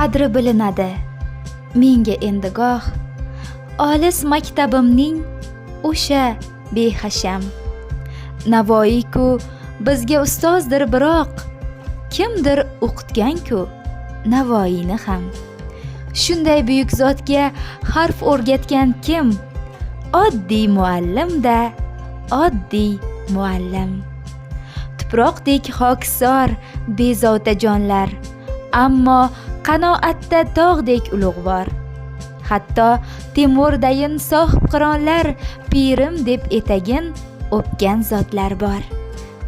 Qadri bilinadi menga endi goh olis maktabimning o'sha behasham. Navoiy-ku bizga ustozdir, biroq kimdir o'qitgan-ku Navoiyni ham. Shunday buyuk zotga harf o'rgatgan kim? Oddiy muallim-da, oddiy muallim. Tuproqdek xokisor bezovta jonlar, ammo qanoatda tog'dek ulug'vor. Hatto Temurdayin sohibqironlar pirim deb etagin o'pgan zotlar bor.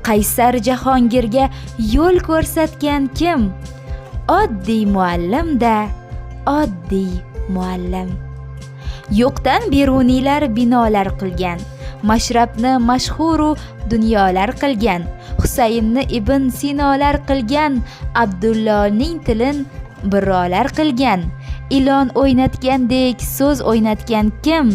Qaysar Jahongirga yo'l ko'rsatgan kim? Oddiy muallim-da, oddiy muallim. Yo'qdan Beruniylar binolar qilgan, Mashrabni mashhuru dunyolar qilgan, Husaynni Ibn Sinolar qilgan, Abdulloning tilin birrolar qilgan. Ilon o'ynatgandek so'z o'ynatgan kim?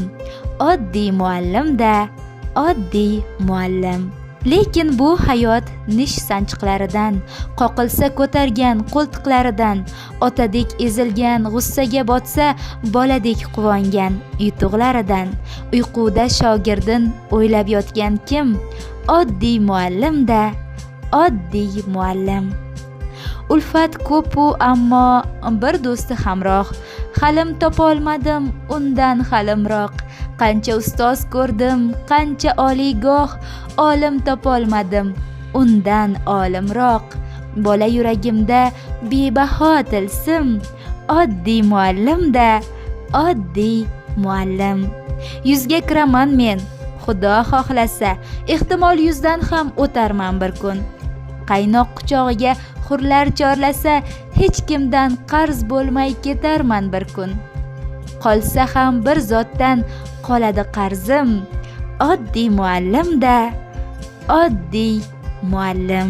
Oddiy muallim-da, oddiy muallim. Lekin bu hayot nish sanchiqlaridan, qoqilsa ko'targan qo'ltiqlaridan, otadek ezilgan, g'ussaga botsa boladek quvongan yutuqlaridan, uyquda shogirdin o'ylab yotgan kim? Oddiy muallim-da, oddiy muallim. Ulfat ko'pu, ammo bir do'sti hamroh halim topolmadim undan halimroq. Qancha ustoz ko'rdim, qancha oliygoh, olim topolmadim undan olimroq. Bola yuragimda bebaho tilsim oddiy muallim-da, oddiy muallim. 100ga kiraman men, Xudo xohlasa, ehtimol 100dan ham o'tarman bir kun. Qaynoq quchog'iga hurlar chorlasa, hech kimdan qarz bo'lmay ketarman bir kun. Qolsa ham bir zotdan qoladi qarzim, oddiy muallim-da, oddiy muallim.